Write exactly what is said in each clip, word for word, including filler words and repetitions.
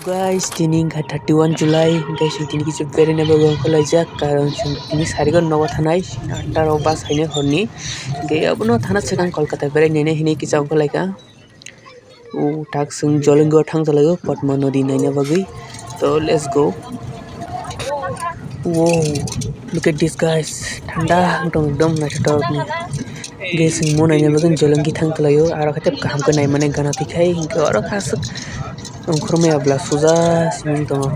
Guys, tini wngkha thirty one July, guys, tini kisa beraina bagwi ongkhorlaijak, karon chwng tini sarigo nogo thanai, atta rok bus haino horni, hwnkhe abono thana swkang Kolkata beraina hinwi kisa ongkhorlaikha. O tak chwng Jolongi o thang tonglaio Padma Nodi naina bagwi. So let's go. Wow, look at this guys. Thanda wng tong ekdom naithotok ni. Hwnkhe chwng mo naina bagwi Jolongi thang tonglaio. Aro khe tei kaham khe naimani gana twi khai hwnkhe oro khaswk ongkhormaya bwla suja simi wng tongo.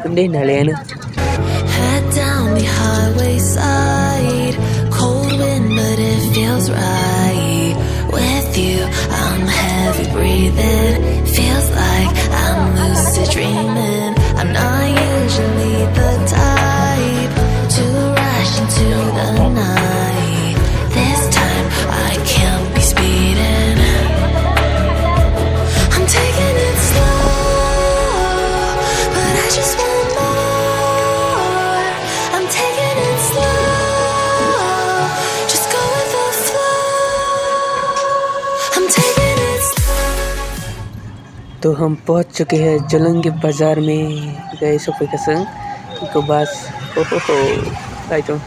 Hwndai nailaiyano. Head down the highway side, cold wind, but it feels right. With you, I'm heavy breathing. Feels like I'm lucid dreaming. I'm not usually the type to rush into the night. This time, I can't be speeding. I'm taking it slow, but I just want more. I'm taking it slow. Just go with the flow. I'm taking it slow. तो हम पहुंच चुके हैं जलंगी बाजार में। Guys, sokphaikha chwng iko bus. Ho, ho, ho. Kaitor.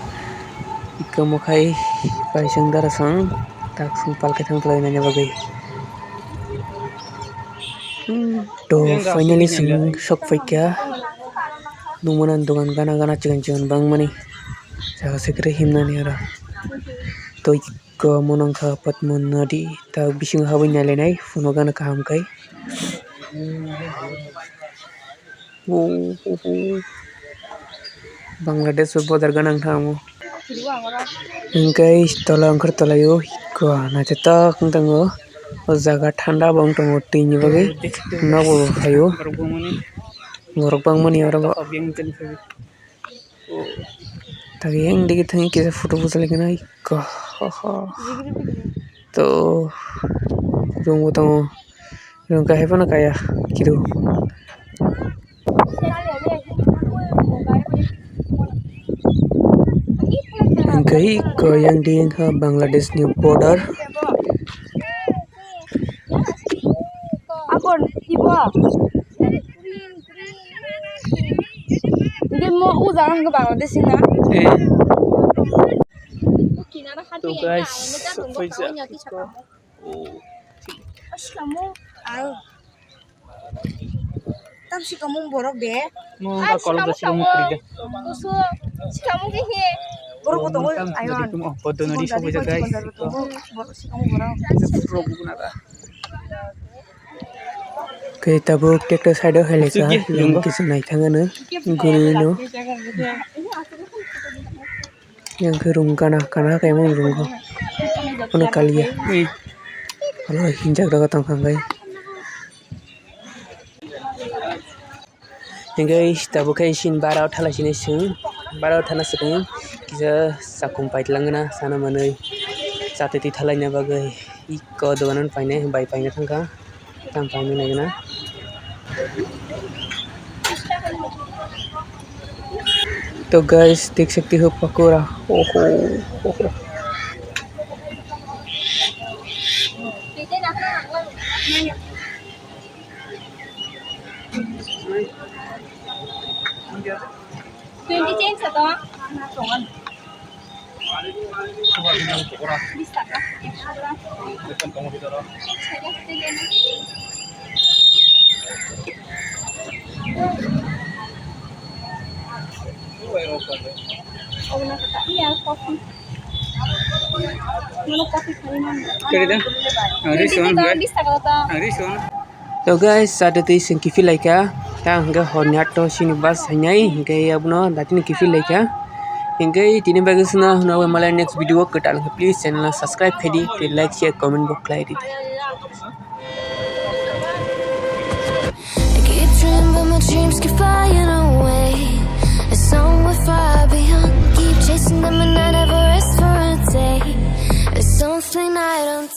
Iko mokhai paisang dara sang tak sung palke thang tonglainani bagwi. Hmm. To finally chwng sokphaikha. Nukmano dogan gana gana chigon chigon bangmani. Jaga se kwrwi himnani oro. To iko mono wngkha Padma Nodi. Ta bisingo habwi nailainai phuno gana kaham khai. Bangladesh border gana wngkha omo. Hwnkhe tola wngkha tolaio iko naithotok wng tongo. O jaga thanda bo wng tongo twini bagwi. Nogo phaio. Borok bangmani oro bo. Tagi yang digi thangwi kisa photo bujalaikha na iko. To room bo tongo. Room kahai phano kaya kiru. Hwnkhe iko yang di wngkha Bangladesh ni border. Akon ibo. Hindi mo uza ang Bangladesh na. Eh. To guys, sokphaijak. Oh. Kamu ang tam si kamu borok be. Mo ba kolok da si kamu kiri da. Usu si kamu ke he. Borok bo tongo ayon. Mo podo nori sokphaijak guys. Borok si kamu borok. Borok bo na da. Khe tabuk tekto side o hai lekha, yang kisa naithangano, gurino. Yang khe room kana, kana khe emang room kho. Ono kaliya. Alo hinjak daga tongkha khe. Hingke tabuk khe isin bara o thalai sini sung, bara o thana swkang kisa chakhum paitlang gana sana manwi chatwi twi thalaina bagwi iko dogan o painai bai paina thangkha tam painai nai gana. To guys, dekhsakti ho pakora, oho, oho. Twenty change ato. Bis taka. Obo na kata. Iya, coffee. Mana coffee kali mana? Kiri da? Ang ri suan, guys. Bis taka ato. Ang ri suan. To guys, sa twi chwng kiphil laikha. Ta hwnkhe horni ato sini bus hainai, hwnkhe abono datino kiphil laikha. Hwnkhe tini bagwi swnw hwno malai next video kwtal khe please channel subscribe khaidi, tei like, share, comment bo khlai ridi. I keep dreaming, but my dreams keep flying away. It's somewhere far beyond. Keep chasing them, and I never rest for a day. It's something I don't